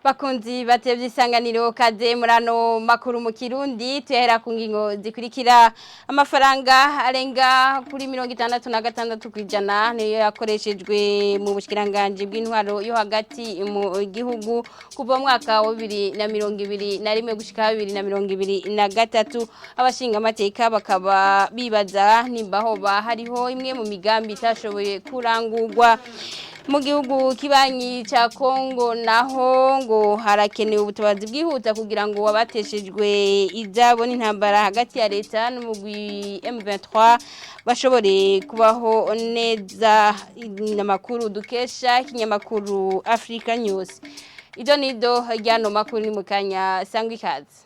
Bakunzi batevye isanganiro, kaze murano makuru mu Kirundi. Tuhera ku ngingo zikurikira: amafaranga arenga kuri 66% niyo yakoreshejwe mu bushikiranganje bw'intwaro yo hagati mu gihugu kuva mu mwaka wa 2021 gushika 2023. Abashinga amateka bakaba bibaza nimba hoba hariho imwe mu migambi itashoboye kurangurwa. Mu gihugu kibanyi ca Kongo naho ngo harakenewe ubutabazi bwihuta kugira ngo abateshejwe ibyabo n'intambara hagati ya leta n'umugwi M23 bashobore kubaho neza. Amakuru dukesha ikinyamakuru Africa News. Ido nido ryano makuru ni mukanya, sangwa ikaze.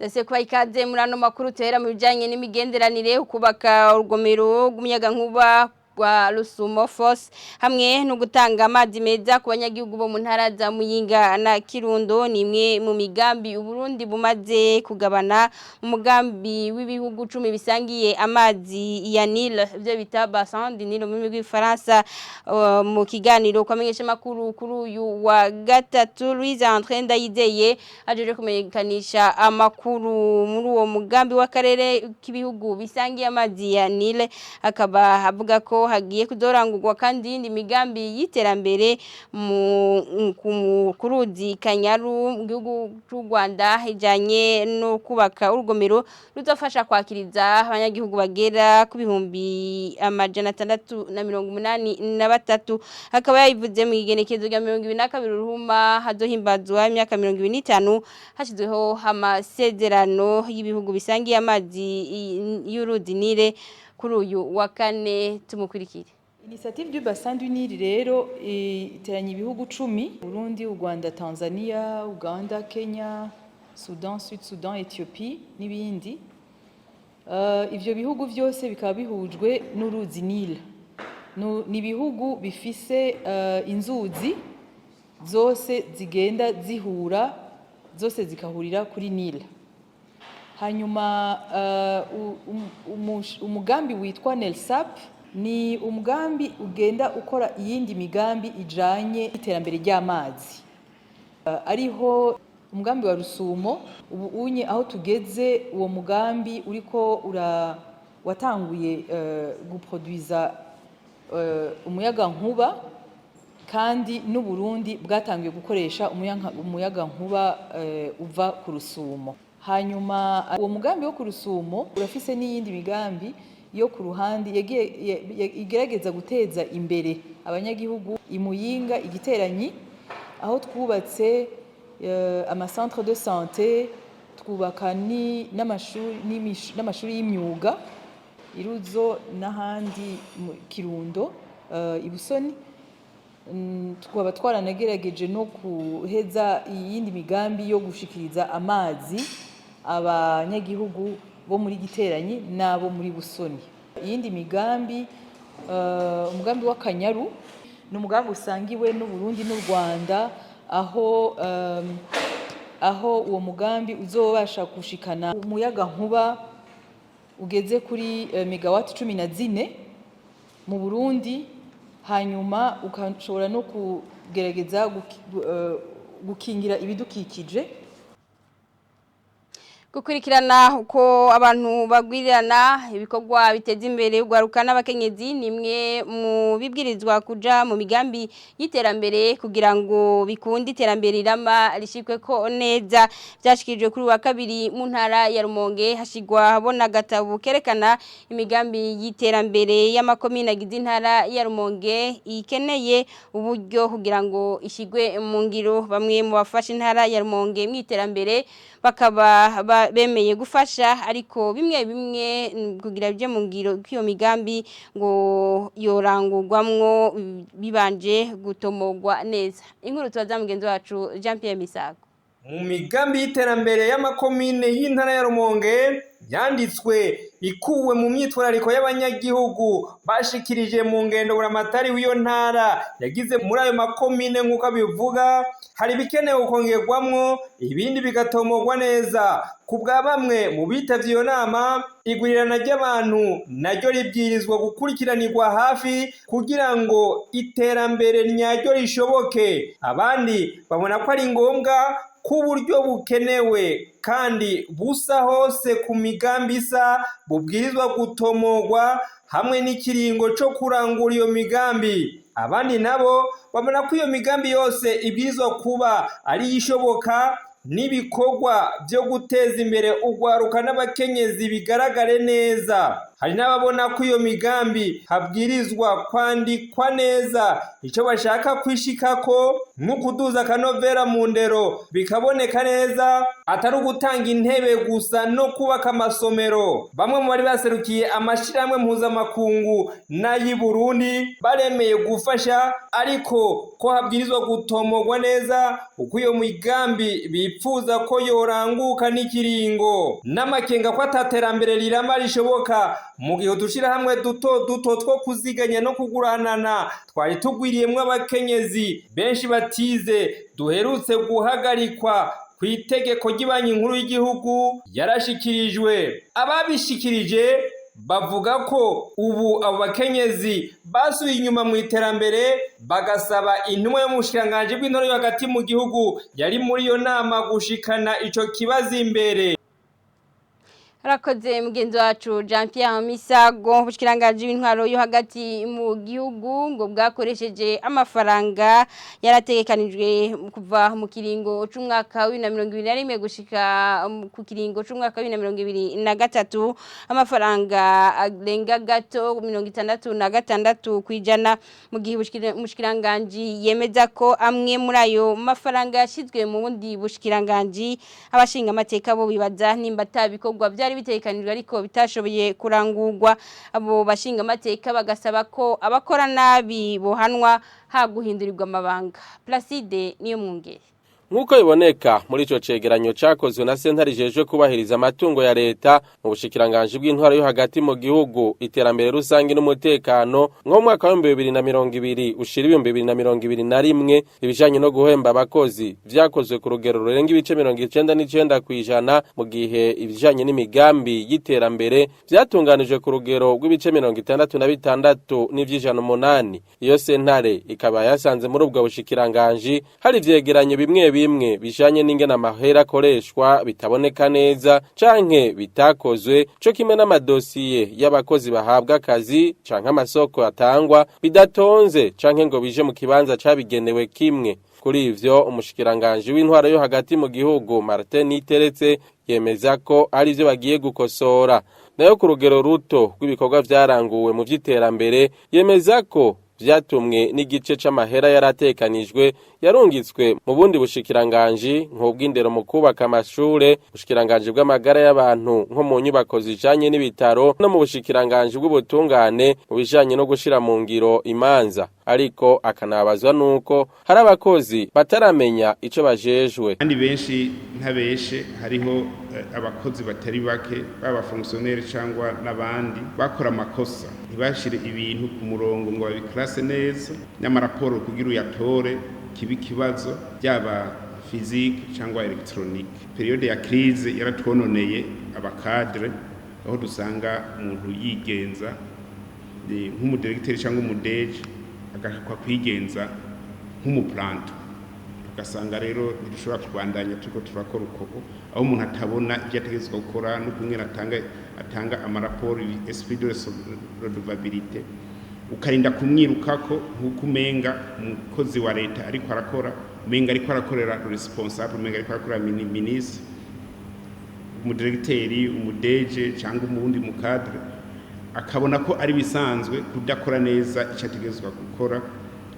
Dase kwa ikaze muri ano makuru. Tuhera mu bijanye n'imigenderanire. Ukubaka urugomero rw'umuyagankuba rwa Rusumo Force hamwe no gutanga amazi meza ku banyagihugu bo mu ntara za Muyinga na Kirundo ni imwe mu migambi Uburundi bumaze kugabana mu mugambi w'ibihugu 10 bisangiye amazi ya Nile, ibyo bita bassin du Nil mu rurimi rw'Ifaransa. Mu kiganiro kwamenyesha makuru kuri uyu wa gatatu, Louise André Ndayizeye ajeje kumenyekanisha amakuru muri uwo mugambi w'akarere k'ibihugu bisangiye amazi ya Nile, akaba avuga ko hagiye kudorangurwa kandi iyindi migambi y'iterambere mu ku ruzi Kanyaru mu gihugu cy'u Rwanda, ijanye no kubaka urugomero ruzofasha kwakiriza abanyagihugu bagera ku 683,000. Akaba yabivuze mu igenekezo rya 22 Ruhuma, hazohimbazwa imyaka 25 hashyizweho amasezerano y'ibihugu bisangiye amazi y'uruzi Nile kuri uyu wa kane. Tumukurikire. Initiative du bassin du Nil rero iteranya ibihugu 10: Burundi, u Rwanda, Tanzania, Uganda, Kenya, Sudan, Sud Sudan, Ethiopie n'ibindi. Ivyo bihugu vyose bikaba bihujwe n'uruzi Nil. Ni ibihugu bifise inzuzi zose zigenda zihura, zose zikahurira kuri Nil. Hanyuma umugambi witwa NELSAP ni umugambi ugenda ukora iyindi migambi ijanye n'iterambere ry'amazi. Ariho umugambi wa Rusumo. Ubu unye aho tugeze, uwo mugambi uriko ura watanguye guproduiza umuyaga nkuba, kandi n'u Burundi bwatangiye gukoresha umuyaga nkuba uva ku Rusumo. Hanyuma uwo mugambi wo ku Rusumo urafise n'iyindi migambi yo ku ruhande yagiye igerageza guteza imbere abanyagihugu imuyinga igiteranyi, aho twubatse amacentre de santé, twubaka n'amashuri y'imyuga iruzo n'ahandi mu Kirundo, ibusoni. Tukaba twaranagerageje no guheza iyindi migambi yo gushikiriza amazi abanyagihugu bo muri Giteranyi n'abo muri Busoni. Iyindi migambi, umugambi w'Akanyaru, ni umugambi usangiwe n'u Burundi n'u Rwanda, aho uwo mugambi uzobasha gushikana umuyaga nkuba ugeze kuri megawati 14 mu Burundi, hanyuma ukashobora no kugerageza gukingira ibidukikije. Gukurikirana uko abantu bagwirirana, ibikorwa biteza imbere urwaruka n'abakenyezi ni imwe mu bibwirizwa kuja mu migambi y'iterambere kugira ngo bikunde iterambere rirama rishikwe ko neza. Byashikirijwe kuri wa kabiri mu ntara ya Rumonge, hashigwa habona agatabo kerekana imigambi y'iterambere y'amakomine agize intara ya Rumonge ikeneye uburyo kugira ngo ishigwe mu ngiro. Bamwe mu bafasha intara ya Rumonge mu iterambere bakaba bemeye gufasha, ariko bimwe bimwe kugira bije mu ngiro kw'iyo migambi ngo yorangurwamwo bibanje gutomogwa neza. Inkuru tubaza mugenzi wacu Jean Pierre Misago. Mu migambi y'iterambere y'amakomine y'intara ya Rumonge yanditswe ikuwe mu myitwarariko y'abanyagihugu bashikirije mu ngendo buramatari w'iyo ntara yagize muri ayo makomine, nk'uko abivuga, hari ibikenewe kongerwamwo, ibindi bigatomogwa neza. Ku bwa bamwe mu bitavye iyo nama, igurirana ry'abantu naryo ribwirizwa gukurikiranirwa hafi kugira ngo iterambere nyaryo rishoboke. Abandi babona ko ari ngombwa ko uburyo bukenewe kandi busa hose ku migambi isa bubwirizwa gutomogwa hamwe n'ikiringo co kurangura iyo migambi. Abandi nabo babona ko iyo migambi yose ibwirizwa kuba ari ishoboka n'ibikorwa byo guteza imbere urwaruka n'abakenyezi bigaragare neza. Hari n'ababona ko iyo migambi habwirizwa kwandikwa neza icyo bashaka kwishikako, nko kuduza akanovera mu ndero bikaboneka neza, atari ugutanga intebe gusa no kubaka amasomero. Bamwe mu bari baserukiye amashirahamwe mpuzamakungu n'ay'i Burundi baremeye gufasha, ariko ko habwirizwa gutomogwa neza uko iyo migambi bipfuza ko yoranguka n'ikiringo, n'amakenga ko ataterambere rirama rishoboka mu gihe udushirahamwe duto duto two kuziganya no kuguranana twari tugwiriyemwo abakenyezi benshi batize duherutse guhagarikwa ku itegeko ry'ibanki nkuru y'igihugu yarashikirijwe. Ababishikirije bavuga ko ubu abo bakenyezi basubiye inyuma mu iterambere, bagasaba intumwa y'umushikiranganji bw'intore yo hagati mu gihugu yari muri iyo nama gushikana ico kibazo imbere. Harakoze mugenzi wacu Jean Pierre Misago. Ubushikiranganje bw'intwaro yo hagati mu gihugu ngo bwakoresheje amafaranga yarategekanijwe kuva mu kiringo c'umwaka wa 2021 gushika ku kiringo c'umwaka wa 2023, amafaranga arenga gato 66 kwijana, mu gihe ubushikiranganje yemeza ko amwe muri ayo mafaranga yashizwe mu bundi bushikiranganje. Abashinga amateka bo bibaza nimba atabikorwa byari bitekanijwe ariko bitashoboye kurangurwa. Abo bashinga amateka bagasaba ko abakora nabi bohanwa haguhindurirwa amabanga. Placide niyo mwungere. Nk'uko biboneka muri ico cegeranyo cakozwe na sentare ijejwe kubahiriza amatungo ya leta mu bushikiranganji bw'intwaro yo hagati mu gihugu, iterambere rusange n'umutekano, nko mu mwaka w'ibihumbi 2020 ushira 2021, ibijanye no guhemba abakozi vyakozwe ku rugero rurenga ibice 99%, mu gihe ibijanye n'imigambi y'iterambere vyatunganijwe ku rugero rw'ibice 66 n'ivy'ijana 8. Iyo sentare ikaba yasanze muri ubwo bushikiranganji hari ivyegeranyo bimwe bimwe bijanye n'ingene amahera akoreshwa bitaboneka neza canke bitakozwe, co kimwe n'amadosiye y'abakozi bahabwa akazi canke amasoko atangwa bidatonze canke ngo bije mu kibanza cabigenewe kimwe. Kuri ivyo, umushikiranganji w'intwaro yo hagati mu gihugu Martin Niteretse yemeza ko ari ivyo bagiye gukosora. Nayo ku rugero ruto rw'ibikorwa vyaranguwe mu vy'iterambere, yemeza ko vyatumwe n'igice c'amahera yaratekanijwe yarungitswe mu bundi bushikiranganji, nk'ubw'indero mu kubaka amashure, bushikiranganji bw'amagara y'abantu nko mu nyubako zijanye n'ibitaro, no mu bushikiranganji bw'ubutungane mu bijanye no gushira mu ngiro imanza. Ariko akanabazwa nuko hari abakozi bataramenya ico bajejwe. Kandi benshi ntabeshe, hariho abakozi batari bake, baba fonctionnaire cyangwa n'abandi, bakora amakosa ntibashire ibintu ku murongo ngo babiklase neza, n'amaraporo kugira uyatore kiba ikibazo, byaba physique cyangwa électronique. Période ya crise yaratwononeye abacadre, aho dusanga umuntu yigenza nk'umudirecteur cyangwa umuDG, agashaka kwigenza nk'umuplanton, ugasanga rero ntidushobora kubandanya turiko turakora uko, aho umuntu atabona ibyo ategerezwa gukora n'ukumwe atanga amaraporo, esprit de redevabilité, ukarinda kumwirukako nk'uko umenga umukozi wa leta ariko arakora, umenga ariko arakorera responsable, umenga ariko arakorera ministre, umudirecteur, umuDG cyangwa umuwundi mucadre, akabona ko ari bisanzwe kudakora neza icyo ategerezwa gukora.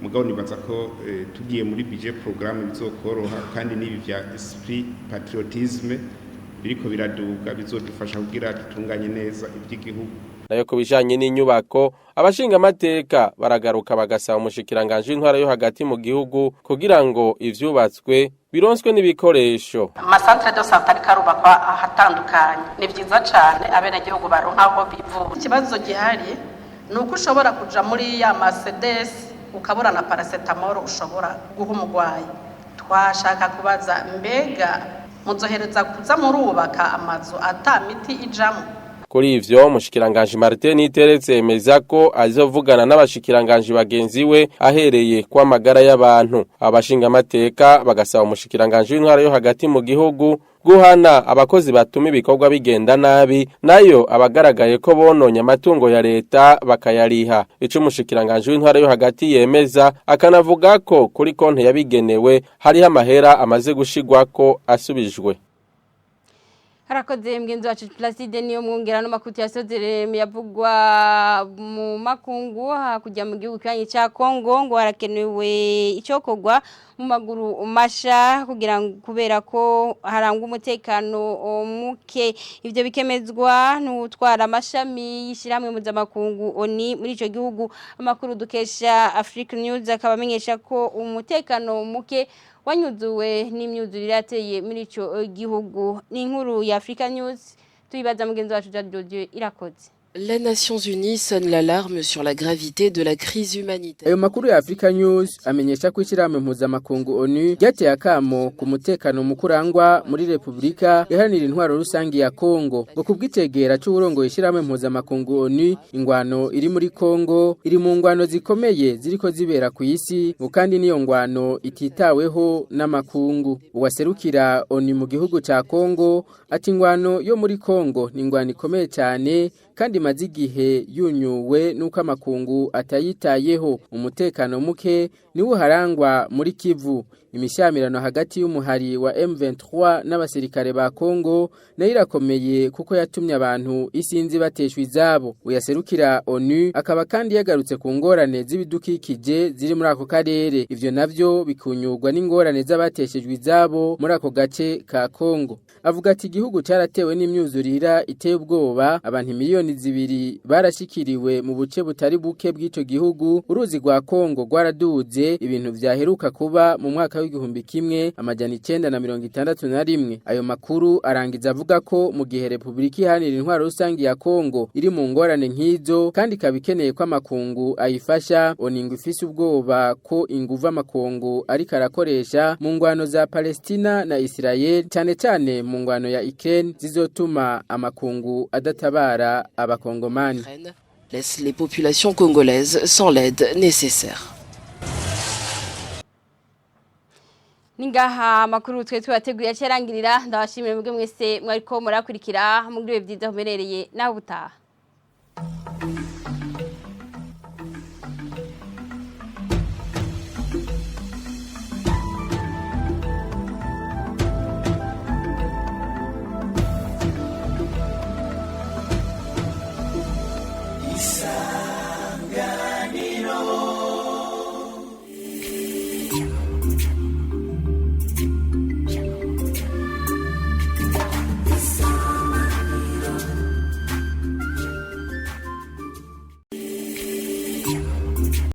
Mugabo nibaza ko tugiye muri budget programme bizokoroha, kandi n'ibi vya esprit patriotisme. Biriko biraduga, bizodufasha kugira dutunganye neza iby'igihugu. Nayo ku bijanye n'inyubako, abashingamateka baragaruka bagasaba umushikiranganji w'intwara yo hagati mu gihugu kugira ngo ivyubatswe bironswe n'ibikoresho. Ama centres de santé ariko arubakwa ahatandukanye, ni byiza cyane, abenegihugu baronka aho bivuza. Ikibazo gihari ni uko ushobora kuja muri ya ma CDS ukabura na paracétamol ushobora guha umurwayi. Twashaka kubaza: mbega muzohereza kuza murubaka amazu ata miti ijamo? Kuri ivyo, umushikiranganji Martin Niteretse yemeza ko azovugana n'abashikiranganji bagenzi we, ahereye kwa magara y'abantu. Abashingamateka bagasaba umushikiranganji w'intwara yo hagati mu gihugu guhana abakozi batuma ibikorwa bigenda nabi, nayo abagaragaye ko bononye amatungo ya leta bakayariha. Ico umushikiranganji w'intwara yo hagati yemeza, akanavuga ko kuri konti yabigenewe hariho amahera amaze gushigwako asubijwe. Harakoze mgenzi wacu Placide niyo mwongera no makuti yasozere yavugwa mu makungu. Hakurya mu gihugu kibanyi ca Kongo, ngo harakenewe icokogwa mu maguru masha kugira ngo, kubera ko harangwa umutekano muke. Ivyo bikemezwa n'utwara amashami y'ishiramwe mpuzamakungu ONU muri ico gihugu. Amakuru dukesha Africa News akaba amenyesha ko umutekano muke wanyuzuwe n'imyuzurire yateye muri ico gihugu. Ni inkuru ya Africa News, tuyibaza mugenzi wacu Jade Dieu Irakoze. Les Nations Unies sonne l'alarme sur la gravité de la crise humanitaire. Ayo makuru ya Africa News amenyesha ko ishirahamwe mpuzamakungu ONU ryateye akamo ku mutekano mukurangwa muri Republika Iharanira Intwaro Rusangi ya Kongo. Ngo kubw'itegera c'uwurongoye ishirahamwe mpuzamakungu ONU, ingwano iri muri Kongo iri mu ngwano zikomeye ziriko zibera ku isi, ngo kandi niyo ngwano ititaweho n'amakungu. Uwaserukira ONU mu gihugu ca Kongo ati ingwano yo muri Kongo ni ingwano ikomeye cyane kandi imaze igihe yunyuwe n'uko amakungu atayitayeho. Umutekano muke niwo uharangwa muri Kivu. Imishyamirano hagati y'umuhari wa M23 n'abasirikare ba Kongo nayo irakomeye, kuko yatumye abantu isinzi bateshwa izabo. Uyaserukira ONU akaba kandi yagarutse ku ngorane z'ibidukikije ziri muri ako karere, ivyo navyo bikunyurwa n'ingorane z'abateshejwe izabo muri ako gace ka Kongo. Avuga ati igihugu cyaratewe n'imyuzurira iteye ubwoba, abantu 2 miliyoni barashikiriwe mu buce butari buke bw'ico gihugu. Uruzi rwa Kongo rwaraduze, ibintu vyaheruka kuba mu mwaka w'1961. Ayo makuru arangiza avuga ko mu gihe Republika Iharanira Intwaro Rusangi ya Kongo iri mu ngorane nk'izo kandi ikaba ikeneye ko amakungu ayifasha, ONU ngo ifise ubwoba ko inguvu amakungu ariko arakoresha mu ngwano za Palestina na Israel, cyane cyane mu ngwano ya Ukraine, zizotuma amakungu adatabara abakongomani. Laisse les populations congolaises sans l'aide nécessaire. Ningaha amakuru twe tubateguye acerangirira. Ndabashimira mwebwe mwese mwariko murakurikira. Mugire byiza humerereye, naho ubutaha.